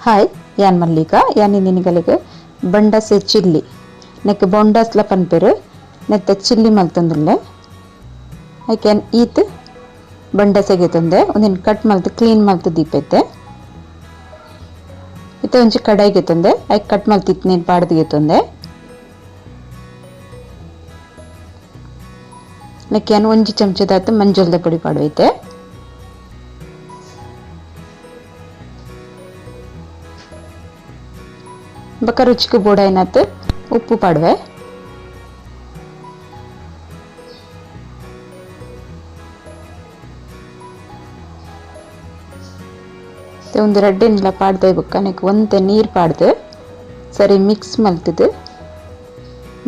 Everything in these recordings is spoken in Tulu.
ಹಾಯ್ ಯಾನ್ ಮಲ್ಲಿಕ ಯಾನ್ ನಿನಿಗಲಿಗೆ ಬಂಡಸೆ ಚಿಲ್ಲಿ ನೆಕ್ ಬೊಂಡಸ್ಲ ಪನ್ಪೆರ್ ನೆತ್ತ ಚಿಲ್ಲಿ ಮಲ್ತೊಂದುಲ್ಲೆ ಐಕ್ ಯಾನ್ ಈತ್ ಬಂಡಸೆಗೆ ತಂದೆ ಒಂದಿನ ಕಟ್ ಮಲ್ತ್ ಕ್ಲೀನ್ ಮಲ್ತ್ ದೀಪೆತ್ತೆ ಇತ್ತೆ ಒಂಜಿ ಕಡಾಯಿಗೆ ತಂದೆ ಐಕ್ ಕಟ್ ಮಲ್ತಿತ್ನೇನ್ ಪಾಡ್ದಿಗೆ ತಂದೆ ನೆಕ್ ಯಾನ್ ಒಂಜಿ ಚಮಚದಾತ್ ಮಂಜಲ್ದ ಪೊಡಿ ಪಾಡುವೈತೆ ಬೊಕ ರುಚಿಗೆ ಬೋಡಾಯಿನಾತ್ ಉಪ್ಪು ಪಾಡುವೆ ಒಂದು ರಡ್ಡೆನ್ಲ ಪಾಡ್ದೆ ಬೊಕ್ಕ ನೆಕ್ ಒಂತೆ ನೀರು ಪಾಡ್ದು ಸರಿ ಮಿಕ್ಸ್ ಮಲ್ತದು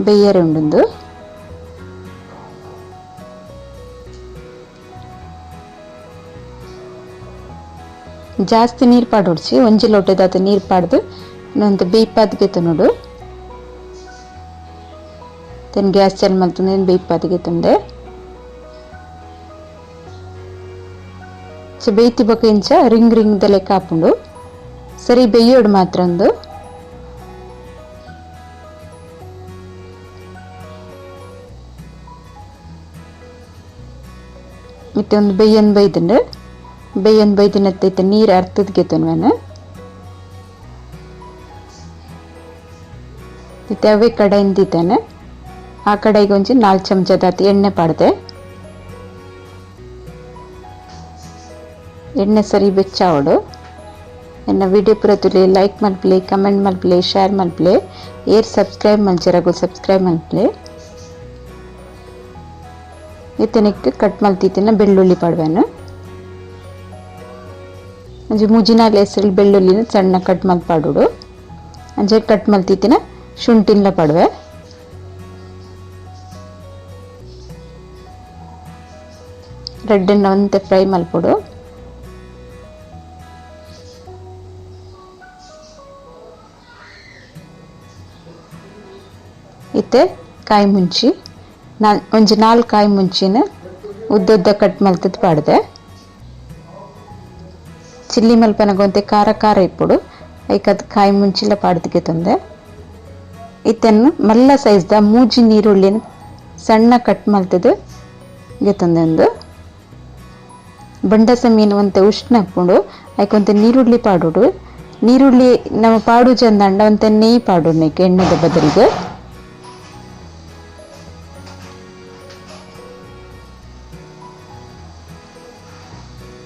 ಬೇಯರೆ ಉಂಡುಂದು ಜಾಸ್ತಿ ನೀರು ಪಾಡೊಡ್ಚಿ ಒಂಜಿ ಲೋಟದಾತ್ ನೀರು ಪಾಡ್ದು ಇನ್ನೊಂದು ಬೇಯ್ಪಾದ್ಗೆ ನೋಡು then gas ಚಾಲು ಮಲ್ತುಂದು ಬೇಯ್ಪಾದ್ಗೆ ತುಂಡೆ ಬೇಯ್ತಿ ಬೊಕ ಇಂಚ ರಿಂಗ್ ರಿಂಗ್ ದ ಲೆಕ್ಕ ಆಪುಂಡು ಸರಿ ಬೇಯೋಡು ಮಾತ್ರ ಒಂದು ಮತ್ತೆ ಒಂದು ಬೇಯನ್ ಬೈದುಂಡು ಬೇಯನ್ ಬೈದಿನತ್ತೈತೆ ನೀರು ಅರ್ತದ್ಗೆ ತನ್ವೇನು ಇತ್ತೆ ಅವೇ ಕಡಾಯಿಂದಿದ್ದೇನೆ ಆ ಕಡೆಗೆ ಒಂಜಿ 4 ಚಮಚದಾತ್ ಎಣ್ಣೆ ಪಾಡ್ದೆ ಎಣ್ಣೆ ಸರಿ ಬೆಚ್ಚಾವಡು ಎನ್ನ ವಿಡಿಯೋ ಪೂರ ತುಲೆ ಲೈಕ್ ಮಲ್ಪಲೆ ಕಮೆಂಟ್ ಮಲ್ಪಲೆ ಶೇರ್ ಮಲ್ಪಲೆ ಏರ್ ಸಬ್ಸ್ಕ್ರೈಬ್ ಮಲ್ಚರಗು ಸಬ್ಸ್ಕ್ರೈಬ್ ಮಲ್ಪಲೆ ಇತ್ತೆ ನೆಕ್ ಕಟ್ ಮಲ್ತಿತ್ತಿನ ಬೆಳ್ಳುಳ್ಳಿ ಪಾಡ್ವೆನು ಒಂಜಿ ಮೂಜಿನಾಲ್ ಎಸಲ್ ಬೆಳ್ಳುಳ್ಳಿನ ಸಣ್ಣ ಕಟ್ ಮಲ್ತ್ ಪಾಡೋಡು ಅಂಚೆ ಕಟ್ ಮಲ್ತಿತ್ತಿನ ಶುಂಠಿನ್ಲ ಪಾಡುವೆ ರೆಡ್ಡನ್ನ ಒಂತೆ ಫ್ರೈ ಮಲ್ಪೊಡು ಇತ್ತೆ ಕಾಯಿ ಮುಂಚಿ ಒಂಜಿ 4 ಕಾಯಿ ಮುಂಚಿನ ಉದ್ದುದ್ದ ಕಟ್ ಮಲ್ತದ್ ಪಾಡ್ದೆ ಚಿಲ್ಲಿ ಮಲ್ಪನಗ ಒಂತೆ ಖಾರ ಖಾರ ಇಪ್ಪೊಡು ಐಕ್ ಅದ್ ಕಾಯಿ ಮುಂಚಿಲ ಪಾಡ್ದಿಗೆ ತಂದೆ ಇತ್ತೆನ್ನು ಮಲ್ಲ ಸೈಜ್ದ ಮೂಜಿ ನೀರುಳ್ಳಿನ ಸಣ್ಣ ಕಟ್ ಮಲ್ತದ್ ಗೆತ್ತಂದೆ ಒಂದು ಬಂಡಸ ಮೀನು ಒಂತೆ ಉಷ್ಣ ಹಾಕ್ಕೊಂಡು ಐಕ್ ಒಂತೆ ನೀರುಳ್ಳಿ ಪಾಡೋಡು ನೀರುಳ್ಳಿ ನಮ್ಮ ಪಾಡು ಚಂದಂಡ ಒಂತೆ ನೆಯ್ ಪಾಡೋಡು ನೆಕ್ ಎಣ್ಣೆದ ಬದಲಿಗೆ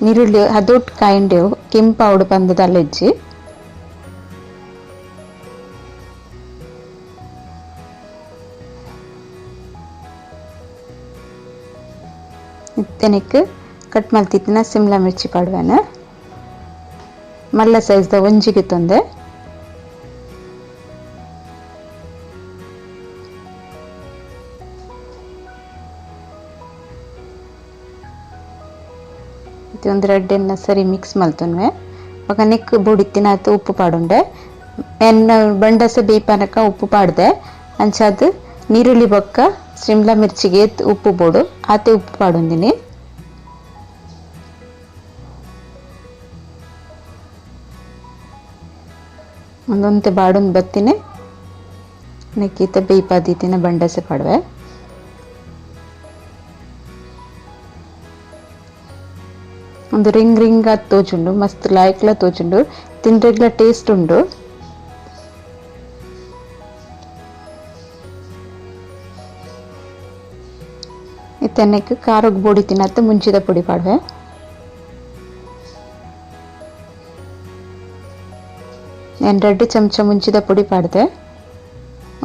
ನೀರುಳ್ಳಿ ಹದೊಟ್ಟು ಕಾಯಿಂಡೆವು ಕೆಂಪಾವುಡು ಪಂದದ ಅಲ್ಲೆಜ್ಜಿ ಇತ್ತೆನೆಕ್ ಕಟ್ ಮಲ್ತಿತ್ತಿನ ಸಿಮ್ಲಾ ಮಿರ್ಚಿ ಪಾಡುವೆನು ಮಲ್ಲ ಸೈಜ್ದ ಒಂಜಿಗೆ ತೊಂದೆ ಇತ್ತೆ ಒಂದು ರಡ್ಡೆನ್ನ ಸರಿ ಮಿಕ್ಸ್ ಮಲ್ತೊನ್ವೆ ಬೊಕ ನೆಕ್ ಬೊಡಿತ್ತಿನ ಆತ್ ಉಪ್ಪು ಪಾಡುಂಡೆ ಎನ್ನ ಬಂಡಸೆ ಬೇಯ್ಪನಕ ಉಪ್ಪು ಪಾಡ್ದೆ ಅಂಚಾದ್ ನೀರುಳ್ಳಿ ಬೊಕ್ಕ ಸಿಮ್ಲಾ ಮಿರ್ಚಿಗೆ ಉಪ್ಪು ಬೋಡು ಆತೆ ಉಪ್ಪು ಪಾಡೊಂದಿನಿ ಒಂದೊಂತೆ ಬಾಡೊಂದು ಬತ್ತಿನಿ ನೆಕ್ಕೀತ ಬೇಯ್ಪಾದಿತ್ತಿನ ಬಂಡಸೆ ಪಾಡುವೆ ಒಂದು ರಿಂಗ್ ರಿಂಗ್ ಆದ್ ತೋಜುಂಡು ಮಸ್ತ್ ಲಾಯ್ಕ್ಲ ತೋಜುಂಡು ತಿಂಡ್ರೆಗ್ಲ ಟೇಸ್ಟ್ ಉಂಡು ಇತ್ತೆ ನೆಕ್ ಖಾರಗ್ ಬೋಡಿ ತಿನ್ನತ್ತ ಮುಂಚಿದ ಪೊಡಿ ಪಾಡುವೆ ನಾನು 2 ಚಮಚ ಮುಂಚಿದ ಪೊಡಿ ಪಾಡ್ದೆ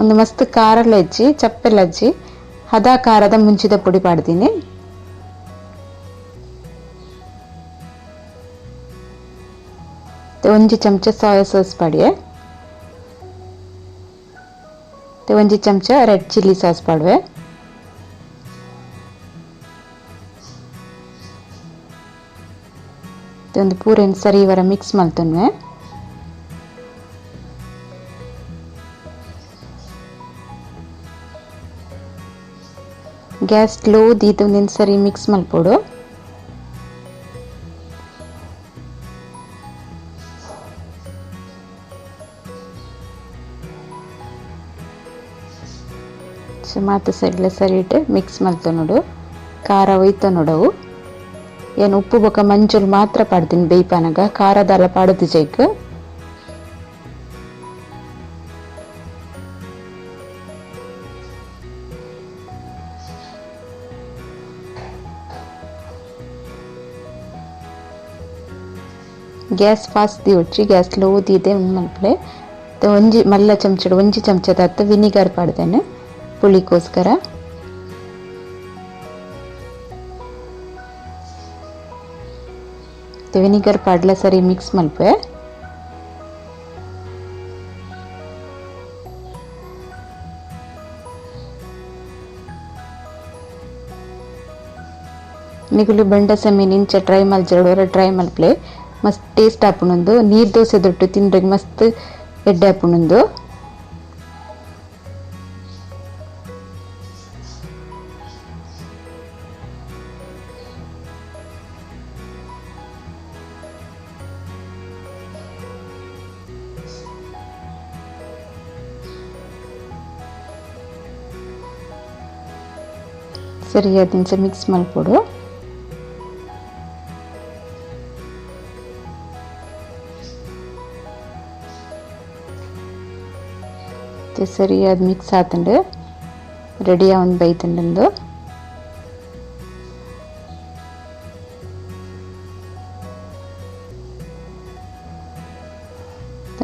ಒಂದು ಮಸ್ತ್ ಖಾರಲ ಹೆಜ್ಜಿ ಚಪ್ಪೆಲ ಹೆಜ್ಜಿ ಹದ ಖಾರದ ಮುಂಚಿದ ಪೊಡಿ ಪಾಡ್ದೀನಿ ಒಂಜಿ ಚಮಚ ಸೋಯಾ ಸಾಸ್ ಪಾಡಿಯೆ ಒಂಜಿ ಚಮಚ ರೆಡ್ ಚಿಲ್ಲಿ ಸಾಸ್ ಪಾಡುವೆ ಒಂದು ಪೂರೆನ್ ಸರಿ ವರ ಮಿಕ್ಸ್ ಮಲ್ತೊನ್ವೆ ಗ್ಯಾಸ್ ಸ್ಲೋ ದೀದ್ ಒಂದಿನ ಸರಿ ಮಿಕ್ಸ್ ಮಲ್ಪೊಡು ಮಾತ ಸರಿಲ ಸರಿ ಮಿಕ್ಸ್ ಮಲ್ತೊನೊಡು ಖಾರ ಒಯ್ತೊನೊಡವು ಏನು ಉಪ್ಪು ಬೊಕ್ಕ ಮಂಜುಲ್ ಮಾತ್ರ ಪಾಡ್ದಿನಿ ಬೇಯ್ಪಾನಗ ಖಾರದಾಲ ಪಾಡದು ಜೈಕ್ ಗ್ಯಾಸ್ ಫಾಸ್ಟ್ ದಿವೊಚ್ಚಿ ಗ್ಯಾಸ್ ಲೋ ದೀದೆ ಮಲ್ಪಲೆ ಒಂಜಿ ಮಲ್ಲ ಚಮಚಡ್ ಒಂಜಿ ಚಮಚದ ವಿನಿಗರ್ ಪಾಡ್ದೇನೆ ಪುಳಿಗೋಸ್ಕರ. ವಿನಿಗರ್ ಪಾಡ್ಲ ಸರಿ ಮಿಕ್ಸ್ ಮಲ್ಪೆ. ನಿಗುಲು ಬಂಡಸೆ ಮೀನು ಇಂಚ ಟ್ರೈ ಮಲ್ಜರಡು ಟ್ರೈ ಮಲ್ಪಲೆ ಮಸ್ತ್ ಟೇಸ್ಟ್ ಆಪುನೊಂದು. ನೀರು ದೋಸೆ ದೊಟ್ಟು ತಿಂಡ್ರೆ ಮಸ್ತ್ ಎಡ್ಡೆ ಆಪುನೊಂದು. ಸರಿಯಾದ ಇಂಚ ಮಿಕ್ಸ್ ಮಲ್ಪೊಡು. ಸರಿಯಾದ ಮಿಕ್ಸ್ ಆತಂಡು ರೆಡಿ ಆವೊಂದು ಬೈತುಂಡು.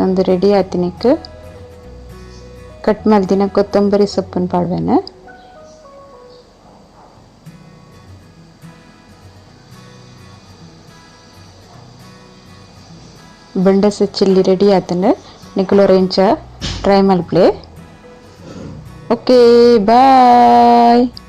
ಒಂದು ರೆಡಿ ಆತಿನಕ್ ಕಟ್ ಮಲ್ದಿನ ಕೊತ್ತಂಬರಿ ಸೊಪ್ಪನ್ನು ಪಾಡ್ವೇನೆ. ಬಂಡಸ ಚಿಲ್ಲಿ ರೆಡಿ ಆತಂಡು. ನಿಕುಲು ಇಂಚ ಟ್ರೈ ಮಲ್ಪಲೆ. Okay, bye.